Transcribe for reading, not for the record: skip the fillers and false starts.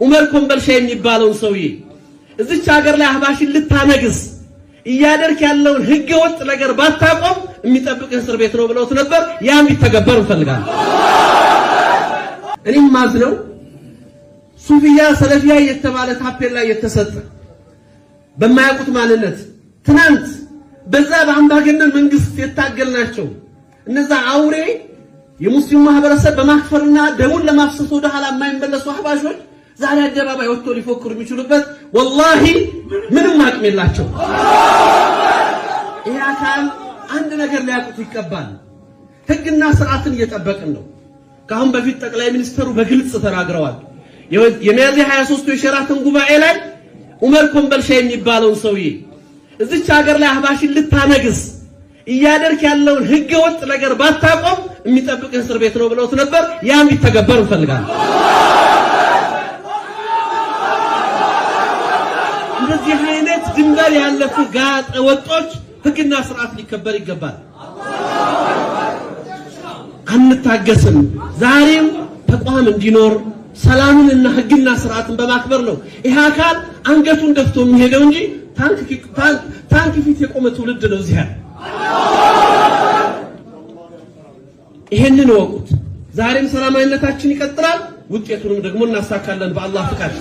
ዑመር ኮምበልሻ የሚባለውን ሰውዬ እዚች ሀገር ላይ አህባሽን ልታነግስ እያደርክ ያለውን ህገ ወጥ ነገር ባታቆም የሚጠብቅህ እስር ቤት ነው ብለውት ነበር። ያ እንዲተገበር እንፈልጋለን። እኔም ማዝነው ሱፊያ ሰለፊያ የተባለ ታፔላ የተሰጠ በማያውቁት ማንነት ትናንት በዛ በአምባገነን መንግስት የታገልናቸው እነዛ አውሬ የሙስሊሙ ማህበረሰብ በማክፈርና ደሙን ለማፍሰስ ወደ ኋላ የማይመለሱ አህባሾች ዛሬ አደባባይ ወጥቶ ሊፎክሩ የሚችሉበት ወላሂ ምንም አቅም የላቸው። ይህ አካል አንድ ነገር ሊያውቁት ይገባል። ህግና ስርዓትን እየጠበቅን ነው። ከአሁን በፊት ጠቅላይ ሚኒስትሩ በግልጽ ተናግረዋል። የሚያዝያ 23ቱ የሸራተን ጉባኤ ላይ ዑመር ኮምበልሻ የሚባለውን ሰውዬ እዚች ሀገር ላይ አህባሽን ልታነግስ እያደርክ ያለውን ህገ ወጥ ነገር ባታቆም የሚጠብቅህ እስር ቤት ነው ብለውት ነበር። ያ እንዲተገበር እንፈልጋለን። እንደዚህ አይነት ድንበር ያለፉ ጋጠ ወጦች ህግና ስርዓት ሊከበር ይገባል። አንታገስም። ዛሬም ተቋም እንዲኖር ሰላምንና ህግና ስርዓትን በማክበር ነው ይህ አካል አንገቱን ደፍቶ የሚሄደው እንጂ ታንክ ፊት የቆመ ትውልድ ነው እዚህ ያለ። ይሄንን እወቁት። ዛሬም ሰላማዊነታችን ይቀጥላል። ውጤቱንም ደግሞ እናሳካለን በአላህ ፍቃድ።